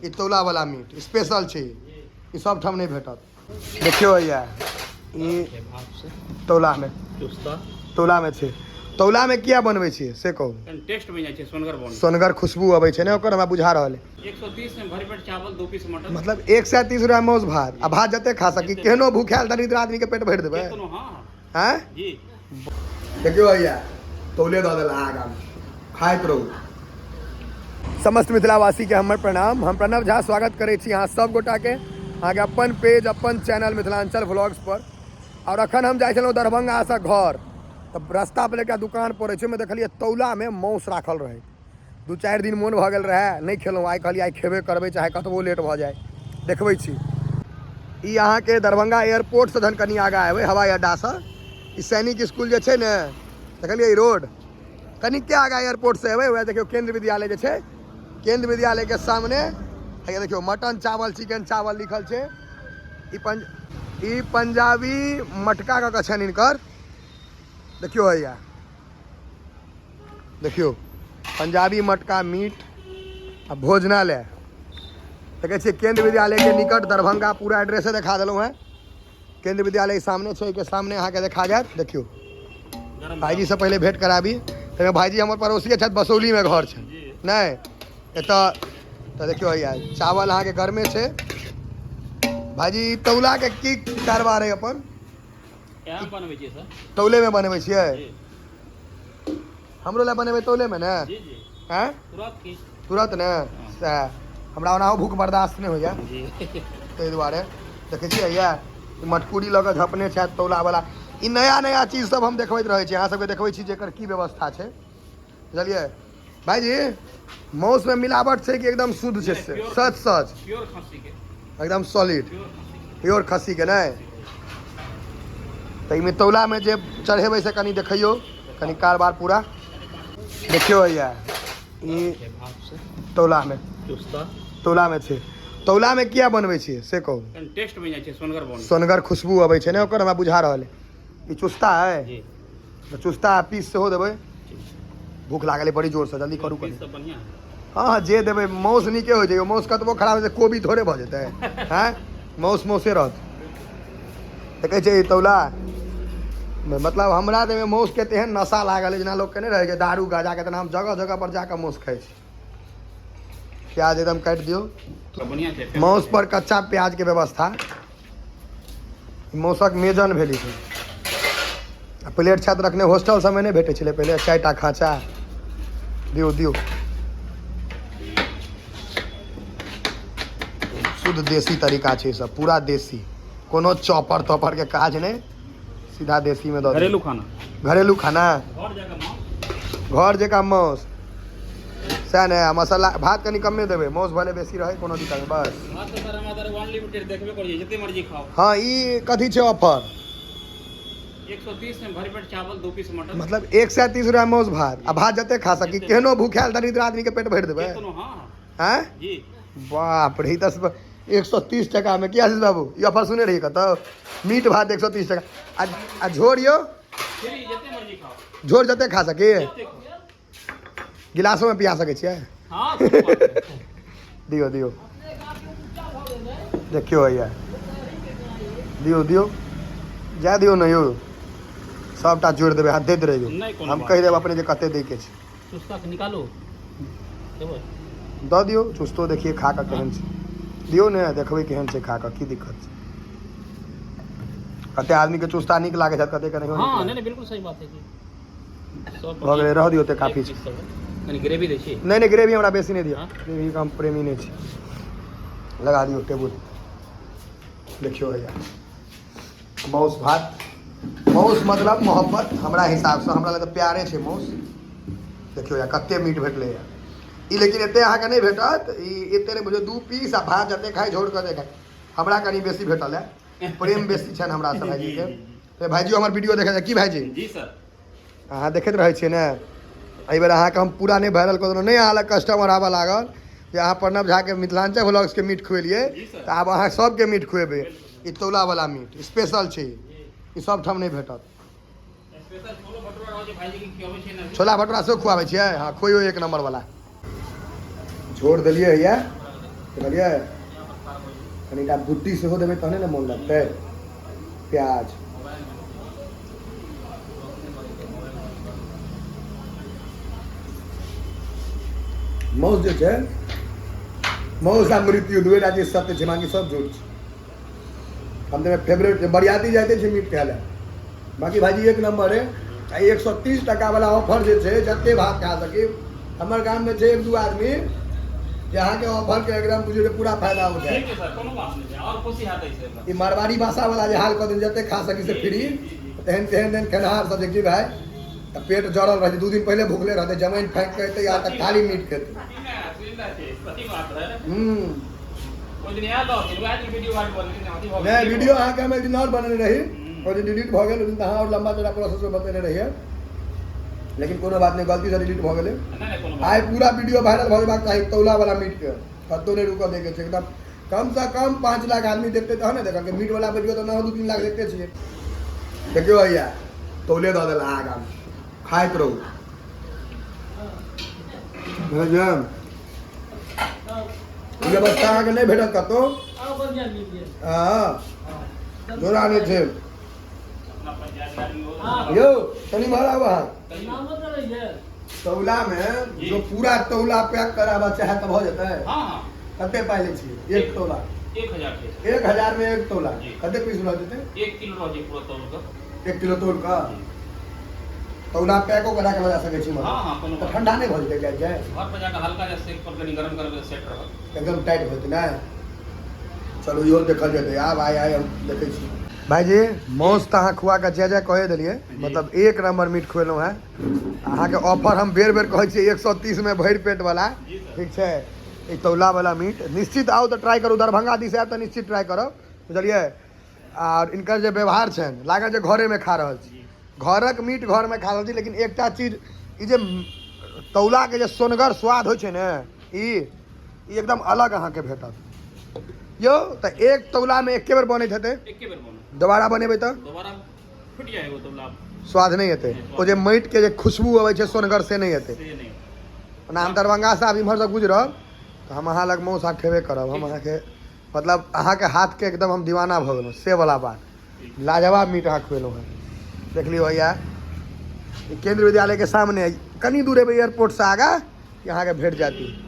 ई तौलावला meat special छै, ई सब ठाम नहि भेटत। देखियौ भैया, ई तौलामे तौलामे छै। तौलामे किया बनबै छियै से कहू? टेस्ट बनि जाइ छै, सोनगर बन, सोनगर खुशबू अबै छै ने ओकर, हमरा बुझा रहल है। 130 में भरि पेट चावल, 2 पीस मटन। मतलब 130 रुपया माउस भात, आ भात जते खा सकी, केहनो भूखायल दरिद्र आदमी के पेट भरि देबै। हाँ। हैं जी। देखियौ भैया, तौले दऽ देला आगामे, खाइत रहू। समस्त मिथिलावासीके हमर प्रणाम। हम प्रणव झा स्वागत करै छी अहाँ सब गोटाके अहाँके अपन पेज, अपन चैनल मिथिलांचल व्लॉग्स पर। आओर अखन हम जाइ छलहुँ दरभंगासँ घर, तऽ रास्ता पर एकटा दुकान पड़ै छै, ओहिमे देखलियै तौलामे माउस राखल रहै। 2-4 दिन मोन भऽ गेल रहए, नहि खेलहुँ। आइ कहलियै आइ खेबे करबै, चाहे कतबो लेट भऽ जाय। देखबै छी, ई अहाँके दरभंगा एयरपोर्टसँ जहन कनि आगाँ एबै, हवाई अड्डासँ, ई सैनिक स्कूल जे छै ने, देखलियै ई रोड, कनिके आगाँ एयरपोर्टसँ एबै, वएह देखियौ केन्द्र विद्यालय जे छै, केन्द्र विद्यालयके सामने हैया देखियौ मटन चावल, चिकन चावल लिखल छै। ई पंजाबी मटका कऽ के छनि हिनकर। देखियौ हैया, देखियौ पंजाबी मटका मीट आ भोजनालय। देखै छियै केन्द्र विद्यालयके निकट दरभंगा, पूरा एड्रेसे देखा देलहुँ हेँ। केन्द्र विद्यालय सामने छै, के सामने अहाँके देखा जायत। देखियौ, भाईजी से पहिले भेंट कराबी। ताहिमे भाईजी हमर पड़ोसी छथि, बसौलीमे घर छै नहि एतऽ। तऽ देखियौ हैया चावल अहाँके गरमे छै। भाईजी, तौलाके की कारबार है अपन? बनबै छियै सर। तौलेमे बनबै छियै? हमरो लए बनेबै तौलेमे ने? जी जी। आँय? तुरंत की। तुरंत ने? सएह, हमरा ओनाहो भूख बर्दाश्त नहि होइए। जी। ताहि दुआरे देखै छियै हैया ई मटकूरी लऽ कऽ झपने छथि तौलावला। ई नया नया चीज सब हम देखबैत रहै छी अहाँ सबके, देखबै छी जे एकर की व्यवस्था छै, बुझलियै? भाईजी, माउसमे मिलावट छै कि एकदम शुद्ध छै से? सच सच। प्योर खस्सी के। एकदम सॉलिड। प्योर खस्सी के। प्योर खस्सीके नहि? तऽ एहिमे तौलामे जे चढ़ेबै से कनि देखैयौ, कनि कारबार पूरा देखियौ। हैया ई तौलामे तौलामे छै। तौलामे किया बनबै छियै से कहू? टेस्ट बनि जाइ छै, सोनगर बन, सोनगर खुशबू अबै छै ने ओकर, हमरा बुझा रहल है। ई चुस्ता है? जी। तऽ चुस्ता पीस सेहो देबै। भूख लागल है बड़ी जोरसँ, जल्दी करू कनि। सब बढ़िया। हँ हँ, जे देबै। माउस नीके होइ छै यौ। माउस कतबो खराब हेतै, कोबी थोड़े भऽ जेतै? हँ, माउस माउसे रहत। देखै छै ई तौला, मतलब हमरा तऽ एहिमे माउसके तेहन नशा लागल है, जेना लोकके नहि रहै छै दारू गाँजाके, तेना हम जगह जगह पर जाकऽ माउस खाइ छी। प्याज एकदम काटि दियौ। बढ़िया छै। माउस पर कच्चा प्याजके व्यवस्था, माउसक मेजन भेल ई। आ प्लेट छथि रखने, होस्टल सबमे नहि भेटै छलै पहिले 4टा खाँचा। दियौ दियौ, शुद्ध देसी तरीका छै सब, पूरा देसी, कोनो चॉपर तॉपर के काज नहि, सीधा देसी में दऽ दियौ। घरेलू खाना। घरेलू खाना। घर जाकर माउस। घर जकाँ माउस, सएह ने? आ मसाला भात कनि कमे देबै, माउस भले बेसी रहै, कोनो दिक्कत नहि, बस। भात तऽ सर हमरा तरफ अनलिमिटेड देखबे करियै, जते मर्जी खाओ। हँ, ई कथी छै ऑफर? 130 में भरि पेट चावल, 2 पीस मटन। मतलब 130 रुपया माउस भात, आ भात जते खा सकी, केहनो भूखायल दरिद्र आदमी के पेट भरि देबै। केतनो, हाँ। आँय? जी। बाप रे, ई तऽ 130 टका में। की आशीष बाबू, ई ऑफर सुने रहियै कतौ? मीट भात 130 टका आ झोर यौ? फ्री, जते मर्जी खाओ। झोर जते खा सकी? जते खाओ। गिलासोमे पिया सकै छियै? हाँ, कोनो बात नहि। दियौ दियौ, देखियौ हैया, दियौ दियौ, जाय दियौ ने यौ, सबटा जोड़ि देबै, हाथ दैत रहियौ। नहि, कोनो हम बात। कहि देब अपने जे कते दैके छै। चुस्का के निकालू, देबै? दऽ दियौ चुस्तो, देखिए खा कऽ केहन छै। दियौ ने, देखबै केहन छै खा कऽ, की दिक्कत छै? कते आदमीके चुस्ता नीक लागै छै, कतेके नहियो नीक हाँ। लागै। नहीं नहीं, बिल्कुल सही बात है जी। सब भऽ गेलै, रह दियौ, ओते काफी एक छै। पीस सब है। कनि ग्रेवी दै छी। नहि नहि, ग्रेवी हमरा बेसी नहि दिअ। हाँ? ग्रेवीके हम प्रेमी नहि छी। लगा दियौ टेबुल। देखियौ भैया, माउस भात, माउस मतलब मोहब्बत हमरा हिसाबसँ, हमरा लए तऽ प्यारे छै माउस। देखियौ या कते मीट भेटलैए ई, लेकिन एते अहाँके नहि भेटत ई, एते नहि बुझियौ, 2 पीस आ भात जते खाइ, झोर कते खाइ। हमरा कनि बेसी भेटल है, प्रेम बेसी छनि हमरासँ भाइजीके। तऽ भाइजी हमर वीडियो देखै की भाइजी? जी सर। अहाँ देखैत रहै छियै ने? एहिबेर अहाँके हम पूरा नहि वायरल कऽ देलहुँ, नहि अहाँ लग कस्टमर आबऽ लागल जे अहाँ प्रणव झाके मिथिलांचल व्लॉग्सके मीट खुएलियै। जी सर। तऽ आब अहाँ सबके मीट खुएबै। ई तौलावला मीट स्पेशल छै, ई सब ठाम नहि भेटत। स्पेशल छोलो भटूरा रहै छै, भाईजी के खियाबै छियै ने। छोला भटूरा सेहो खुआबै छियै? हँ, खुइयो, एक नंबर वाला। झोर देलियै हैया। देखलियै, कनिटा बुट्टी सेहो देबै तहने ने मोन लगतै। प्याज मौस जे छै, मौस आ मृत्यु दुएटा चीज सत्य छै, बाकी सब झूठ छै। हम तऽ फेवरेट छै, बरियाती जाइते छै मीट खाय लए। बाकी भाईजी एक नंबर है। आ 130 टका वाला ऑफर जे छै, जते भात खा सकी। हमर गाममे छै एक दू आदमी जे अहाँके ऑफर के एकदम बुझियौ जे पूरा फायदा उठाए। ठीक छै सर, कोनो बात नहि छै, आओर खुशी हैत एहिसँ। ई मारवाड़ी भाषा वाला जे हाल कऽ देन, जते खा सकी से फ्री, तेहन तेहन तेहन खेनहार सब जे की भाई, तऽ पेट जड़ल रहै छै, 2 दिन पहिले भूखले रहतै, जमाइन फाँकि के एतै आ तऽ खाली मीट खेतै। ई नहि, सुविधा छै, सही बात है। ओहि दिन आयल रहथिन, वएह दिन वीडियो वायरल भऽ गेल, अथी भऽ गेल। नहि, वीडियो अहाँके हम एक दिन आओर बनेने रही, ओहि दिन डिलीट भऽ गेल। ओहि दिन तऽ अहाँ आओर लम्बा चौड़ा प्रोसेस बतेने रहियै, लेकिन कोनो बात नहि, गलतीसँ डिलीट भऽ गेलै। नहि नहि, कोनो बात। आइ पूरा वीडियो वायरल भऽ जेबाक चाही तौला वाला मीट के, कतहु नहि रुकऽ दैके छै। एकदम कमसँ कम 5 लाख आदमी देखतै तहन ने देखलकै। मीट वाला वीडियो तऽ 9 2-3 लाख देखते छियै। देखियौ भैया, तौले दऽ देला आगाँ, खाइत रहू। बुझलियै? ई व्यवस्था अहाँके नहि भेटत कतहु। हँ, जोड़ा नहि छै। अपना पंचायत आदमी हो। यौ, कनि इम्हर आउ अहाँ। तौला में जो पूरा तौला पैक कराबऽ चाहे तऽ भऽ जेतै? हँ हँ। कते पाइ लै छियै एक तौला? 1000 छै सर। 1000 में एक तौला? जी। कते पीस रह जेतै? 1 किलो रह छै पूरा तौल कऽ। 1 किलो तौल कऽ तौला पैको करा के लऽ जा सकै छी? हँ हँ, कोनो तऽ बात। ठंडा नहि भऽ जेतै जाइ जाइ? घर पर जाकऽ हल्का जा सेक पर कनि गरम करबै तऽ सेट रहत। एकदम टाइट भऽ जेतै ने? चलू, इहो देखल जेतै। आब आइ आइ हम देखै छी। भाईजी, मौस तऽ अहाँ खुआ कऽ जय जय कहे देलियै। मतलब एक नंबर मीट खुएलहुँ हेँ। अहाँके ऑफर हम बेर बेर कहै छियै, 130 मे भरि पेट वाला। जी सर। ठीक छै, ई तौला वाला मीट निश्चित आउ तऽ ट्राई करू। दरभंगा दिस आयब तऽ निश्चित ट्राई करब, बुझलियै? आर इनकर जे व्यवहार छनि, लागत जे घरेमे खा रहल छी, घरक मीट घरमे खा रहल छी। लेकिन एकटा चीज, ई जे तौलाके जे सोनगर स्वाद होइ छै ने, ई ई एकदम अलग अहाँके भेटत यौ। तऽ एक तौलामे एके बेर बनैत हेतै? एके बेर बनत। दोबारा बनेबै तऽ? दोबारा फुटि जाय एगो तौला। स्वाद नहि एतै? ओ जे माटिके जे खुशबू अबै छै सोनगर, से नहि एतै? से नहि। ओना हम दरभंगासँ आब इम्हरसँ गुजरब तऽ हम अहाँ लग मौस आब खेबे करब। हम अहाँके, मतलब अहाँके हाथके एकदम हम दीवाना भऽ गेलहुँ, से वाला बात। लाजवाब मीट अहाँ खुएलहुँ हेँ। देख लियौ भैया, ई केंद्र विद्यालयके सामने, कनि दूर एबै एयरपोर्टसँ आगाँ, अहाँके भेट जायत।